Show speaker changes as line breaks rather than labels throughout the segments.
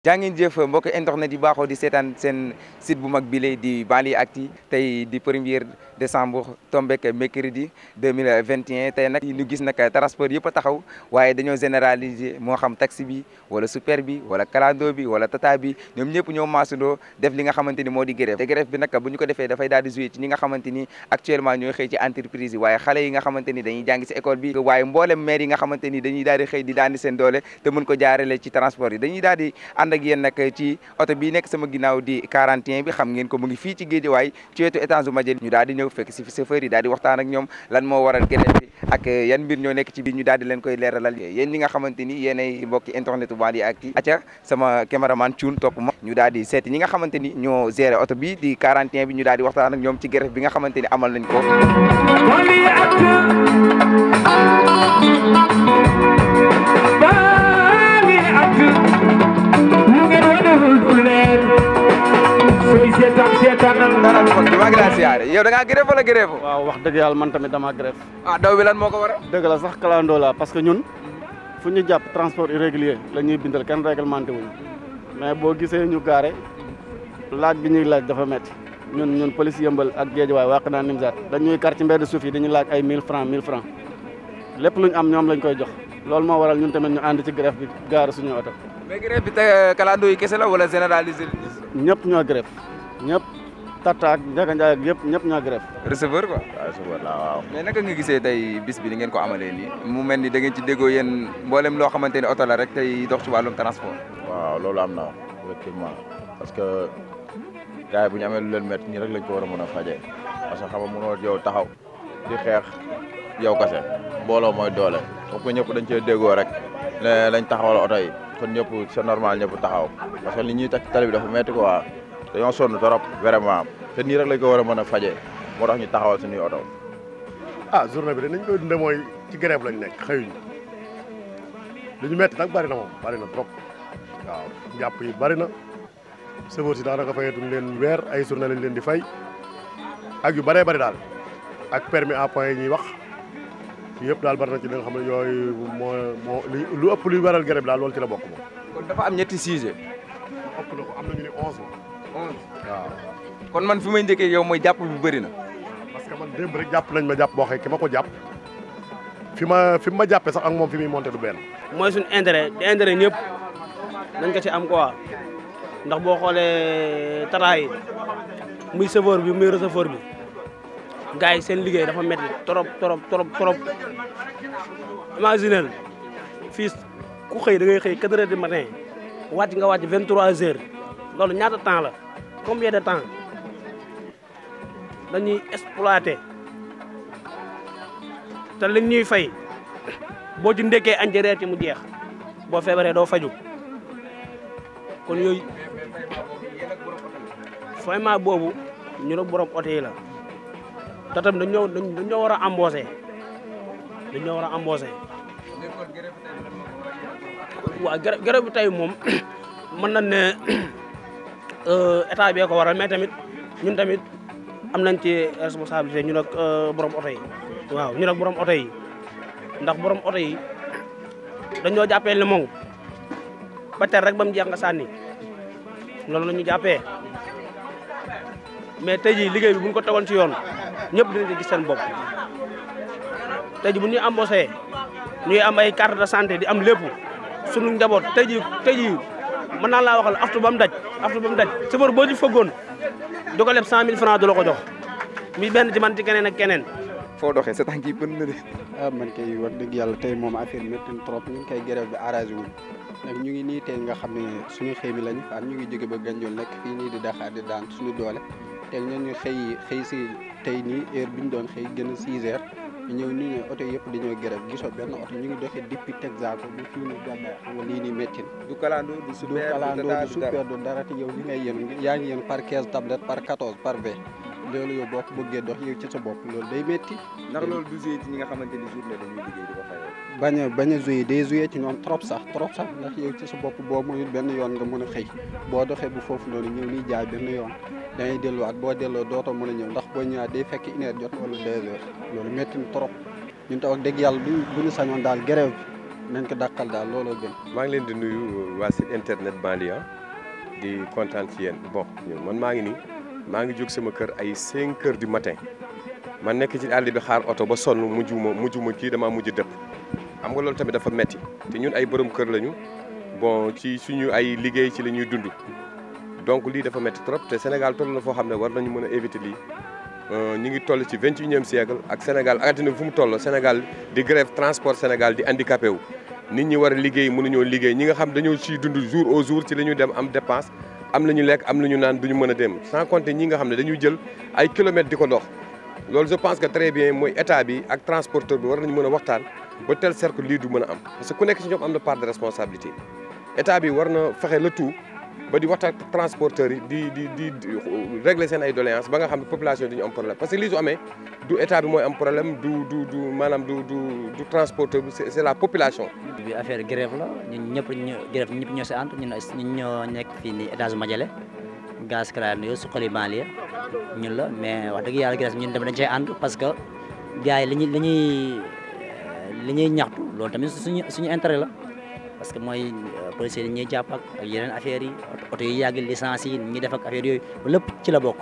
jaa ngeen jëf mbokk internet yi baaxoo di seetaan seen site bu mag bile di Banlieue tey di 1er décembre tombek mercredi 2021 tey nag ñu gis nag transport yëpp a taxaw waaye dañoo généraliser moo xam taxi bi wala super bi wala kalando bi wala tata bi ñoom ñëpp ñoo maasandoo def li nga xamante ni moo di grève te grève bi nag bu ñu ko defee dafay daal di jouer ci ñi nga xamante ni actuellement ñooy xëy ci entreprise yi waaye xale yi nga xamante ni dañuy jàng ci école bi waaye mboolem maire yi nga xamante ni dañuy daal di xëy di daandi seen doole te mën ko jaarale ci transport yi dañuy daal di ànd ak yéen nag ci oto bii nekk sama ginnaaw di 41 bi xam ngeen ko mu ngi fii ci Guédiawaye ci wetu étage Madiène ñu daal di ñëw fekk si fi chauffeur yi daal di waxtaan ak ñoom lan moo waral grève bi ak yan mbir ñoo nekk ci biir ñu daal di leen koy leeralal yéen ñi nga xamante ni yéenay mbokki internet Banlieue acca sama caméraman Thioune topp ma ñu daal di seeti ñi nga xamante ni ñoo géré oto bi di 41 bi ñu daal di waxtaan ak ñoom ci grève bi nga xamante ni amal nañ ko maa ngi laa siyaare yow da ngaa grève wala grève
waaw wax dëgg yàlla man tamit dama grève
daw bi lan moo ko waral
dëgg la sax kalandoo la parce que ñun fu ñu jàpp transport irrégulier la ñuy bindal kenn réglementé wuñu mais boo gisee ñu gaare laaj bi ñuy laaj dafa métti ñun police yëmbal ak Guédiawaye wàq naa Nimzaat dañuy kar ci mbedd suuf yi dañuy laaj ay 1000 francs lépp luñ am ñoom lañ koy jox loolu moo waral ñun tamit ñu ànd ci grève bi gaare suñu oto
mais grève bi te kalandoo yi kese la wala généralisé
ñëpp ñoo grève ñëpp Tata ak Ndiaga Ndiaye ak yëpp ñëpp ñoo grève
receveur quoi
waaw receveur la waaw
mais naka nga gisee tey bis bi ni ngeen ko amalee nii mu mel ni da ngeen ci déggoo yéen mboolem loo xamante ni oto la rek tey dox ci wàllum transport
waaw loolu am na effectivement parce que gars yi bu ñu amee lu leen métti ñi rek lañ ko war a mën a fajee parce que xam nga mënoo yow taxaw di xeex yow kase mbooloo mooy doole comme que ñëpp dañ cee déggoo rek ne lañ taxawal oto yi kon ñëpp c'est normal ñëpp taxaw parce que li ñuy teg tali bi dafa métti quoi dañoo sonn trop vraiment te nii rek lañ ko war a mën a fajee moo tax ñu taxawal suñuy oto.
journée bi de nañ koy dundee mooy ci grève lañ nekk xëyuñu li ñu métti nag bari na moom bari na trop waaw njàpp yi bari na chauffeur si daanaka fayetuñ leen weer ay journée lañ leen di fay ak yu bëree bëri daal ak permis à point yi ñuy wax yëpp daal bari na ci li nga xam ne yooyu moo lu ëpp luy waral grève daal loolu ci la bokk moom.
kon dafa am ñetti sujet
ëpp na ko am na ñu ne 11 la.
11
waaw.
kon man fi may njëkkee yow mooy jàpp bi bëri na.
parce que man démb rek jàpp nañ ma jàpp boo xëy ki ma ko jàpp fi ma jàppee sax ak moom fi muy monté du benn.
mooy suñu intérêt te intérêt ñëpp dañ ko ci am quoi ndax boo xoolee tata yi muy chauffeur bi muy receveur bi gars yi seen liggéey dafa métti trop imaginez fii ku xëy da ngay xëy 4 heures du matin wàcc nga wàcc 23 heures loolu ñaata temps la combien de temps dañuy exploité te li ñuy fay boo ci ndekkee añ reer ci mu jeex boo feebaree doo faju kon yooyu vraiment boobu ñu ne borom oto yi la te tam dañoo war a embauché dañoo war a embauché waaw grève bi tey moom mën nañ ne état bi ko waral mais tamit ñun tamit am nañ ci responsabilité ñu nag borom oto yi waaw ñu nag borom oto yi ndax borom oto yi dañoo jàppee limon ba ter rek ba mu jeex nga sànni loolu la ñu jàppee mais tey jii liggéey bi bu ñu ko tegoon ci yoon ñëpp dinañ ci gis seen bopp tey jii bu ñuy embauché ñuy am ay carte de santé di am lépp sunu njaboot tey jii mën naa laa waxal aftu ba mu daj chauffeur boo ci fëggoon du ko leb 100 000 francs du la ko jox mi benn ci man ci keneen ak keneen.
foo doxee sa tànk yi bën na de.
man kay wax dëgg yàlla tey moom affaire métti na trop ñu ngi koy grève bi arrangé wuñ nag ñu ngi nii tey nga xam ne suñu xëy mi lañu faat ñu ngi jóge ba Gandiol nekk fii nii di Dakar di daan suñu doole tey ñun ñu xëy si tey nii heure bi ñu doon xëy gën a 6 heures ñëw nii ne oto yëpp dañoo grève gisoo benn oto ñu ngi doxee depuis Texaco bu fii nii gàddaay xam nga lii nii métti na
du kalando du super
du dara te yow li ngay yéen yaa ngi yéen par 15 tablette par 14 par 20 loolu yow boo ko bëggee dox yow ci sa bopp loolu day métti.
ndax loolu du joué ci ñi nga xamante ni journée dañuy liggéey di ko fayoo.
bañ a joué day joué ci ñoom trop sax ndax yow ci sa bopp boo moyul benn yoon nga mën a xëy boo doxee bu foofu noonu ñëw nii jaay benn yoon da ngay delluwaat boo delloo dootoo mën a ñëw ndax boo ñëwaat day fekk 1 heure jot wala 2 heures loolu métti na trop ñun taw ak dëgg yàlla bu ñu sañoon daal grève nañ ko dàqal daal looloo gën.
maa ngi leen di nuyu waa site internet Banlieue di kontaan ci yéen bon man maa ngi nii maa ngi jóg sama kër ay 5 heures du matin man nekk ci àll bi xaar oto ba sonn mujj ma kii damaa mujj dëpp xam nga loolu tamit dafa metti te ñun ay borom kër lañu bon ci suñu ay liggéey ci la ñuy dund donc lii dafa metti trop te Sénégal toll na foo xam ne war nañu mën a éviter lii ñu ngi toll ci 21e siècle ak Sénégal àddina bi fu mu toll Sénégal di grève transport Sénégal di handicapé wu nit ñi war a liggéey mënuñoo liggéey ñi nga xam dañoo ciy dund jour au jour ci la ñuy dem am dépense am la ñu lekk am la ñu naan duñu mën a dem sans compter ñi nga xam ne dañuy jël ay kilomètres di ko dox loolu je pense que très bien mooy état bi ak transporteur bi war nañu mën a waxtaan ba tel cercle lii du mën a am parce que ku nekk ci ñoom am na part de responsabilité état bi war na fexe le tout ba di waxtaan ak transporteurs yi di régler seen ay doléances ba nga xam ne population yi dañu am problème parce que lii su amee du état bi mooy am problème du maanaam du transporteur bi c'est la population.
bi affaire grève la ñun ñëpp grève ñëpp ñoo si ànd ñun ñoo nekk fii nii étage Madiale gaz clair suqali Banlieue ñun la mais wax dëgg yàlla grève ñun tamit dañ cee ànd parce que gars yi li ñuy ñaxtu loolu tamit suñu intérêt la parce que mooy policiers yi ñuy jàpp ak yeneen affaires yi oto yi yàgg licence yi ñuy def ak affaire yooyu lépp ci la bokk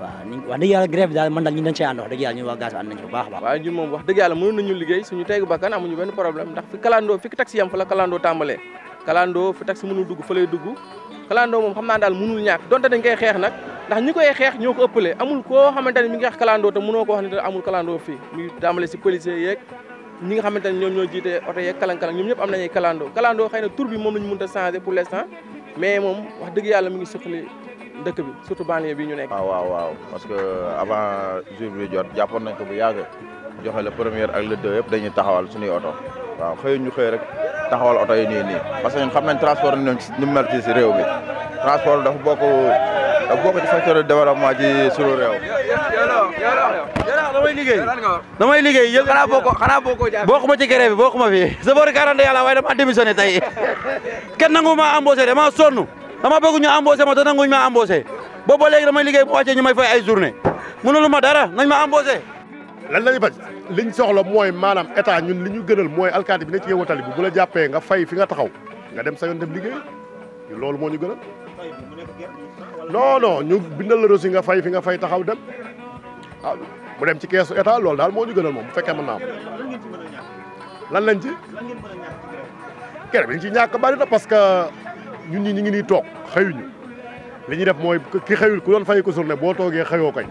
waaw wax dëgg yàlla grève daal man daal ñun dañ cee ànd wax dëgg yàlla ñun waa gaz ànd nañ ci bu baax a baax.
waaw ñun moom wax dëgg yàlla mënoon nañu liggéey suñu tegu bakkan amuñu benn problème ndax fi kalandoo fi taxi yam fa la kalandoo tàmbalee kalandoo fi taxi mënul dugg fa lay dugg kalandoo moom xam naa daal mënul ñàkk donte dañ koy xeex nag ndax ñi koy xeex ñoo ko ëppalee amul koo xamante ne mi ngi xeex kalandoo te mënoo ko wax ne amul kalandoo fii mi tàmbalee si policier yeeg ñi nga xamante ne ñoom ñoo jiite oto yeeg kalang-kalang ñoom ñëpp am nañu ay kalandoo xëy na tur bi moom la ñu mënut a changer pour l'instant mais moom wax dëgg yàlla mi ngi suqali dëkk bi surtout banlieue bi ñu nekk.
waaw parce que avant jour bi jot jàppoon nañ ko bu yàgg joxe le premier ak le deux yëpp dañuy taxawal suñuy oto waaw ñu xëy rek taxawal oto yi nii parce que ñun xam nañ transport ni mu mel ci réew mi transport dafa bokk ci facteur de développement ci suñu réew.
damay liggéey yëg xanaa bokkuma ci grève bi bokkuma fi sa boori 40 yàlla waaye dama démissionné tey kenn nangu ma embauché dama sonn dama bëgg ñu embauché ma te nanguñ ma embauché boobu ba léegi damay liggéey bu wàccee ñu may fay ay journée mënulu ma dara nañ ma embauché.
lan lañu bañ liñ soxla mooy maanaam état ñun li ñu gënal mooy alkaati bi ne ci yeewu tali bi bu la jàppee nga fay fi nga taxaw nga dem sa yoon dem liggéey loolu moo ñu gënal non ñu bindal la reçu nga fay fi nga fay taxaw dem ah mu dem ci keesu état loolu daal moo ñu gënal moom bu fekkee mën naa am lan lañ ci kere bi ñu ci ñàkk bari na parce que ñun ñi ñu ngi nii toog xëyuñu li ñuy def mooy ki xëyul ku doon fay ko journée boo toogee xëyoo koy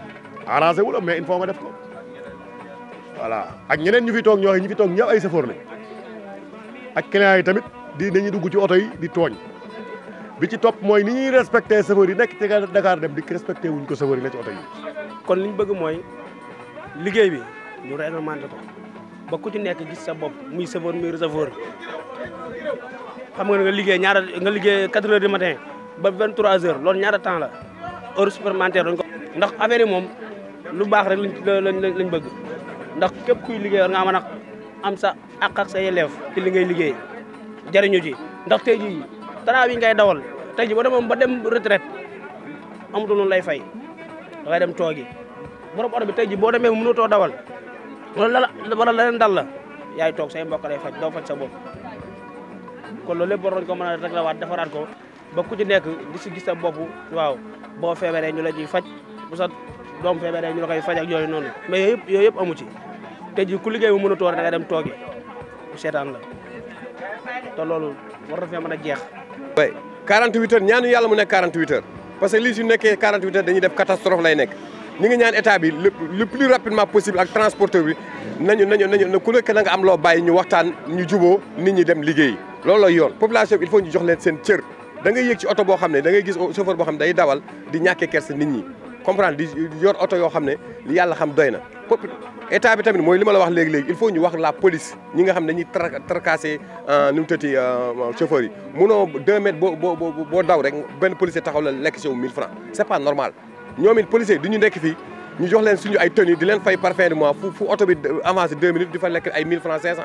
arrangé wu la mais il faut ma def ko voilà ak ñeneen ñu fi toog ñoo xam ñu fi toog ñëpp ay chauffeur lañ ak clients yi tamit dañuy dugg ci oto yi di tooñ bi ci topp mooy ni ñuy respecté chauffeur yi nekk ci Dakar dem di respecté wuñ ko chauffeur yi ne ci oto yi.
kon li ñu bëgg mooy liggéey bi ñu réglementé ko ba ku ci nekk gis sa bopp muy chauffeur muy receveur xam nga liggéey nga liggéey 4 heures du matin ba 23 heures loolu ñaata temps la heure supplémentaire dañ ko. ndax affaire yi moom lu baax rek lañ bëgg ndax képp kuy liggéey war nga mën a am sa àq ak sa yelleef ci li ngay liggéey jariñu ci ndax tey jii tra bi ngay dawal tey jii boo demoon ba dem retraite amatul noonu lay fay da ngay dem toogi borom oto bi tey jii boo demee mënutoo dawal wala la leen dal la yaay toog say mbokk lay faj doo faj sa bopp kon loolu lépp war nañ ko mën a régler waat defaraat ko ba ku ci nekk di si gis sa bopp waaw boo feebaree ñu la ciy faj bu sa doom feebaree ñu la koy faj ak yooyu noonu mais yooyu yëpp amu ci tey jii ku liggéey bu mënutoo rek da ngay dem toogi seetaan la te loolu war na fee mën a jeex.
oui 48 heures ñaanu yàlla mu nekk 48 heures parce que lii su nekkee 48 heures dañuy def catastrophe lay nekk ñu ngi ñaan état bi le plus rapidement possible ak transporteur bi nañu ku nekk na nga am loo bàyyi ñu waxtaan ñu juboo nit ñi dem liggéeyi loolu la yoon population bi il faut ñu jox leen seen cër da ngay yëg ci oto boo xam ne da ngay gis chauffeur boo xam ne day dawal di ñàkkee kersa nit ñi comprendre di yor oto yoo xam ne li yàlla xam doy na état bi tamit mooy li ma la wax léegi-léegi il faut ñu wax la police ñi nga xam ne dañuy tracasser nu mu tëti chauffeur yi munoo 2 mètres boo daw rek benn policier taxaw la lekk ci 1000 francs c'est pas normal ñoom it policier du ñu nekk fii ñu jox leen suñu ay tenue di leen fay par fin de mois fu oto bi avancé 2 minutes di fa lekk ay 1000 francs 500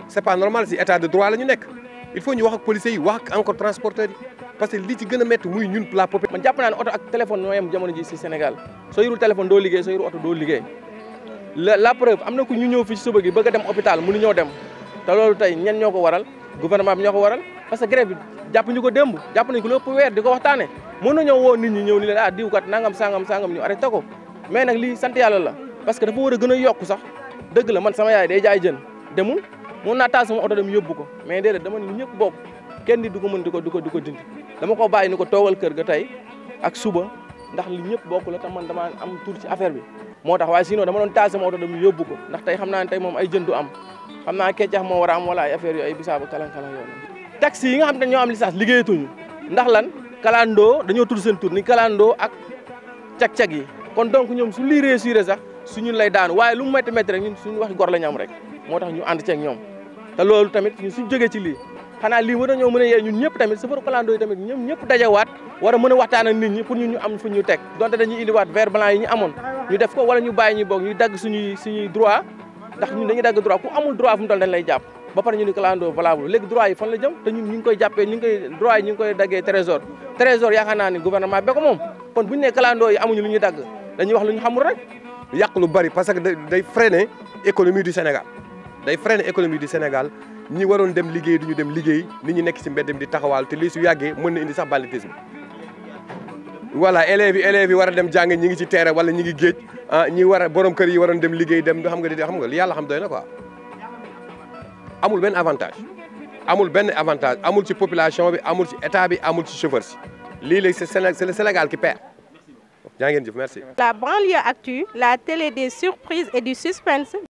c'est pas normal si état de droit la ñu nekk il faut ñu wax ak policiers yi wax ak encore transporteurs yi parce que li ci gën a métti muy ñun la population.
man jàpp naa ne oto ak téléphone ñoo yem jamono ji si Sénégal soo yorul téléphone doo liggéey soo yorul oto doo liggéey la preuve am na ku ñu ñëw fii si suba gi bëgg a dem hôpital mënu ñoo dem te loolu tey ñen ñoo ko waral gouvernement bi ñoo ko waral parce que grève bi jàpp ñu ko démb jàpp nañ ko lépp weer di ko waxtaane mën nañoo woo nit ñi ñëw ni leen ah diw kat nangam sangam ñu arrêté ko mais nag lii sant yàlla la parce que dafa war a gën a yokk sax dëgg la man sama yaay day jaay jën demul mun naa taal sama oto dem yóbbu ko mais déedéet dama ni ñëpp bokk kenn di du ko mën di ko dindi dama ko bàyyi ni ko toogal kër ga tey ak suba ndax li ñëpp bokk la te man dama am tur ci affaire bi moo tax waaye sinon dama doon taal sama oto dem yóbbu ko ndax tey xam naa ne tey moom ay jën du am xam naa keccax moo war a am wala ay affaire yu ay bisaabu kalan-kalan yoon taxi yi nga xam ne ñoo am licence liggéeyatuñu ndax lan kalandoo dañoo tudd seen tur ni kalandoo ak cag-cag yi kon donc ñoom su lii réussir sax su ñun lay daanu waaye lu mu métti métti rek ñun suñu wax gor la ñu am rek moo tax ñu ànd ceeg ñoom te loolu tamit ñun suñ jógee ci lii xanaa lii war nañoo mën a yee ñun ñëpp tamit safaru kalandoo yi tamit ñoom ñëpp dajewaat war a mën a waxtaan ak nit ñi pour ñun ñu am fu ñu teg donte dañuy indiwaat vert blanc yi ñu amoon ñu def ko wala ñu bàyyi ñu boog ñu dagg suñuy droit ndax ñun dañuy dagg droit ku amul droit fu mu toll dañ lay jàpp ba pare ñu ni kalandoo valable léegi droit yi fan la jëm te ñun ñu ngi koy jàppee droit yi ñu ngi koy daggee trésor yaakaar naa ni gouvernement bi ko moom kon bu ñu nee kalandoo yi amuñu lu ñuy dagg dañuy wax lu ñu xamul rek
yàq lu bari parce que day freiner économie du Sénégal day freiner économie du Sénégal ñi waroon dem liggéey duñu dem liggéey nit ñi nekk ci mbedd mi di taxawaal te lii su yàggee mën na indi sax banditisme voilà élèves yi war a dem jàng ñi ngi ci terrain wala ñi ngi géej ñi war a borom kër yi waroon dem liggéey dem xam nga li yàlla xam doy na quoi amul benn avantage amul ci population bi amul ci état bi amul ci chauffeur si lii léegi c'est le Sénégal qui perd jaa ngeen jëf merci.
La banlieue actu, la télé des surprises et du suspense.